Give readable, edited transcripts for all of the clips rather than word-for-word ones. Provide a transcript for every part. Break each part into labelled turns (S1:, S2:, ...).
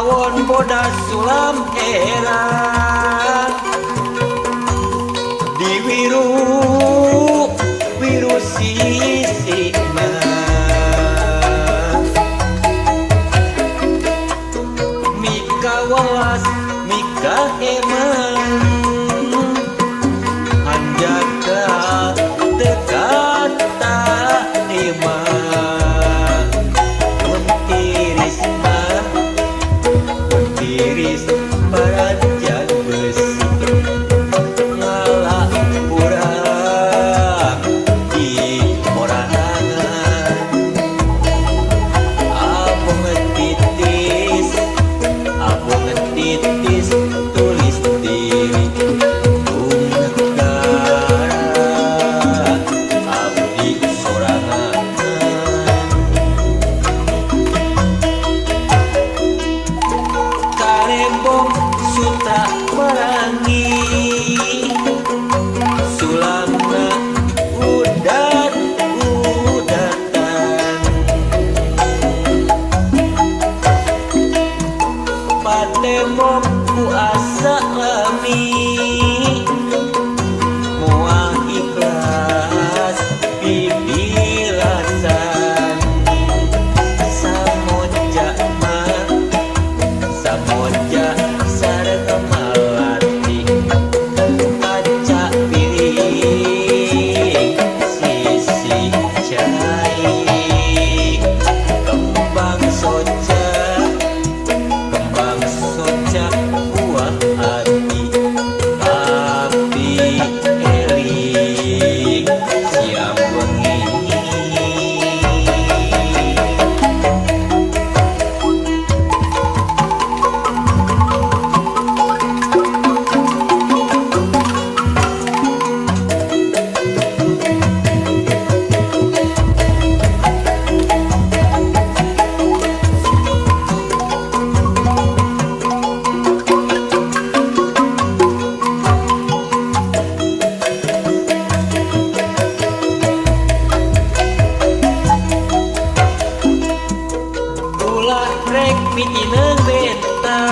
S1: Pawon bodas sulam era diwiru wiru sisina mika welas mika heman hanjaka dekat tak lima tiris parajan besi ngalah urang di orangan abong titis tulis diri negara abdi sorangan karembong sutra marangi sulamna udat udatan patembok ku asa lami moal ikhlas pipilasan samoja mah samoja sareng malati kaca piring sisi cai kembang soca buah hati tapi eling siang wengi. Ulah rek mitineung beta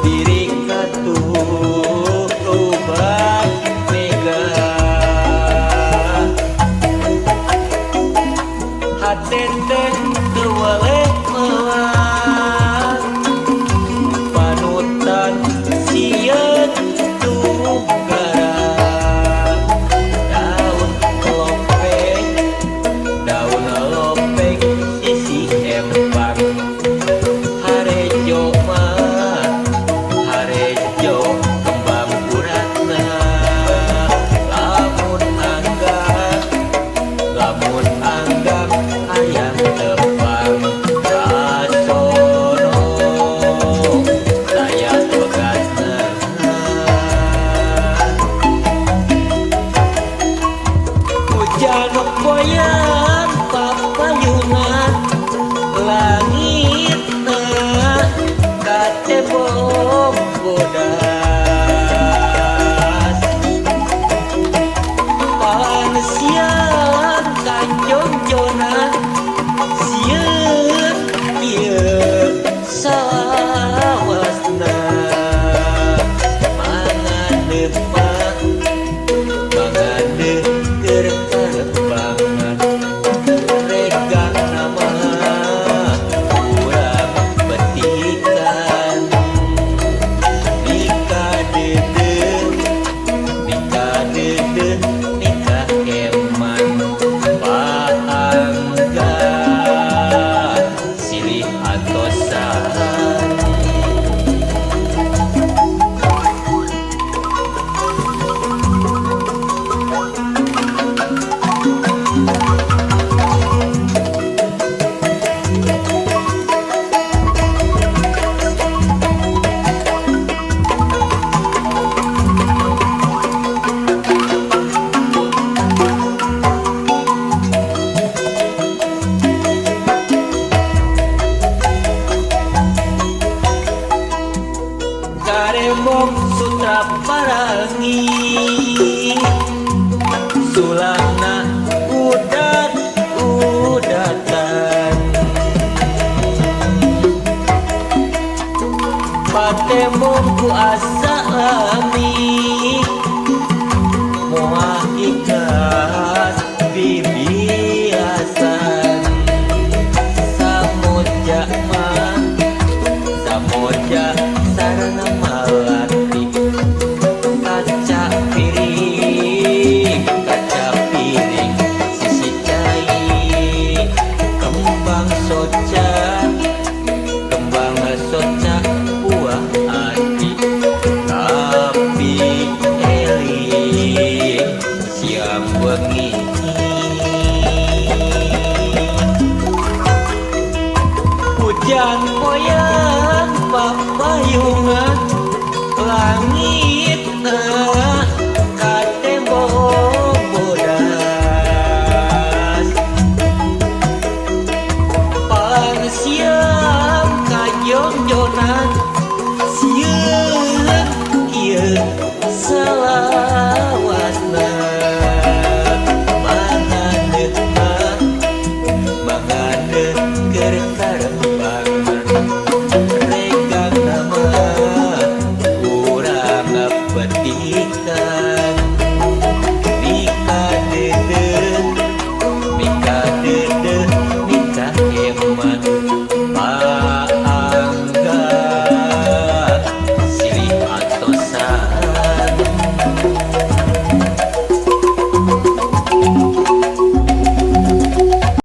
S1: diri katuh lubang mega hate teh teu weleh melang panutan sieun tugara daun lopeng sisi empang harejo mah harejo kembang uratna lamun anggap hayang tepang. Asa lami moal ikhlas bibiasan. Samoja mah samoja sarana malati, kaca piring, kaca piring sisi cai, kembang soca, kembang soca buah ati, tapi eling siang wengi. Hujan poyang papayungan, langit katembo bodas, palang siang kajongjonan, sieun ieu salawasna. Manganeuh mah manganeuh keur karembang.